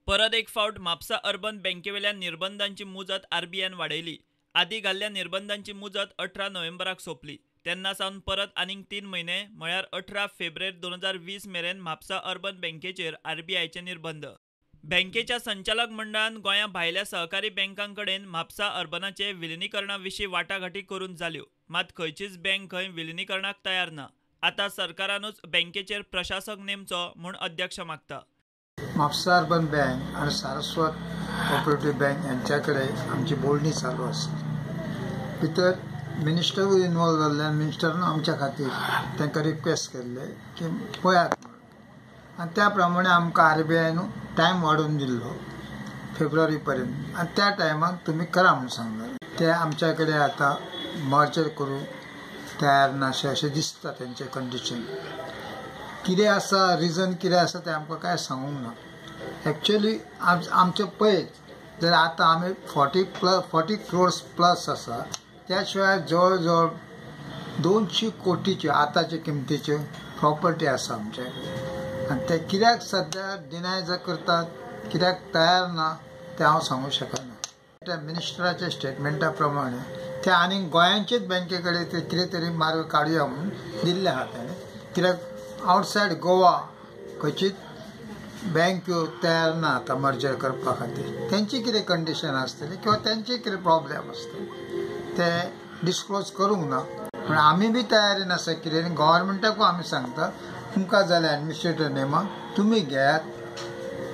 परत एक फावट म्हापसा अर्बन बँकेवेल्या निर्बंधांची मुजत आरबीआयन वाडयली. आदी घाल्ल्या निर्बंधांची मुजत 18 नोव्हेंबराक सोंपली. तेन्ना सावन परत आनीक 3 म्हयने म्हळ्यार 18 फेब्रेर 2020 मेरेन म्हापसा अर्बन बँकेचेर आरबीआयचे निर्बंध. बँकेच्या संचालक मंडळान गोंया भायल्या सहकारी बँकां कडेन म्हापसा अर्बनाचे विलिनीकरणा विशीं वाटाघाटी करून जाल्यो. मात खंयचीच बँक खंय विलिनीकरणाक तयार ना. आतां सरकारानूच बँकेचेर प्रशासक नेमचो म्हूण अध्यक्ष मागता. म्हापसा अर्बन बँक आनी सारस्वत कोऑपरेटिव्ह बँक यांच्या कडेन आमची बोलणी चालू आसा. भितर मिनिस्टरूय इन्वॉल्व जाल्ल्यान मिनिस्टरान आमच्या खातीर तांकां रिक्वेस्ट केल्ले की पळयात म्हणून, आनी त्या प्रमाणे आमकां आरबीआयन टायम वाडोवन दिल्लो फेब्रुवारी पर्यंत, आनी त्या टायमाक तुमी करा म्हूण सांगलें. ते आमच्या कडेन आतां मर्जर करूंक तयार नाशें अशें दिसता. तेंचें कंडिशन कितें आसा, रिजन कितें आसा तें आमकां कांय सांगूंक ना. एक्चुअली आमचें पळयत जाल्यार आतां आमी 40 क्रोर्स प्लस आसा. त्या शिवाय जवळ जवळ 200 कोटीच्यो आतांचे किमतीच्यो प्रॉपर्टी आसा आमच्या कडेन, आनी ते कित्याक सद्या डिनाय जर करतात, कित्याक तयार ना तें हांव सांगूंक शकना. त्या मिनिस्टराच्या स्टेटमेंटा प्रमाणे ते आनीक गोंयांचेच बँके कडेन ते कितें तरी मार्ग काडुया म्हणून दिल्ले आहा ताणें. कित्याक आवटसायड गोवा खंयचीच बँक तयार ना आतां मर्जर करपा खातीर. तेंची कितें कंडिशन आसतली किंवा तेंचे कितें प्रॉब्लेम आसतले ते डिस्क्लोज करूंक ना. पूण आमी बी तयारीन आसा कितें गव्हर्मेंटाकूय आमी सांगता तुमकां जाल्यार एडमिनिस्ट्रेटर नेमा तुमी घेयात,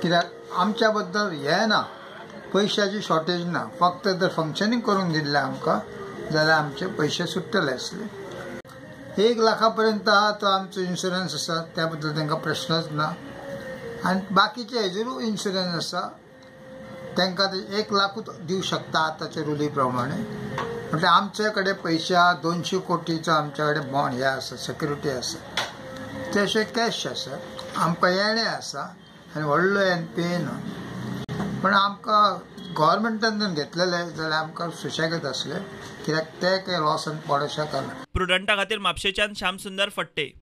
कित्याक आमच्या बद्दल हें ना, पयशाची शॉर्टेज ना. फक्त जर फंक्शनींग करूंक दिल्लें आमकां जाल्यार आमचे पयशे सुट्टले आसले. 1 लाखा पर्यंत आहा तो आमचो इन्शुरन्स आसा, त्या बद्दल तांकां प्रश्नच ना. आनी बाकीचे हेजेरूय इन्शुरन्स आसा, तांकां ते 1 लाखूच दिवं शकता आतांच्या रुली प्रमाणे. म्हटल्यार आमचे कडेन पयशे आहा 200 कोटीचो आमच्या कडेन बॉन्ड हे आसा, सेक्युरिटी आसा, तशें कॅश आसा, आमकां येणें आसा आनी व्हडलो एनपीए ना. पूण आमकां गव्हर्मेंटान जर घेतलेले जाल्यार आमकां सुशेगत आसले, कित्याक ते कांय लॉसान पडोंक शकना. प्रुडंटा खातीर म्हापशेच्यान श्यामसुंदर फट्टे.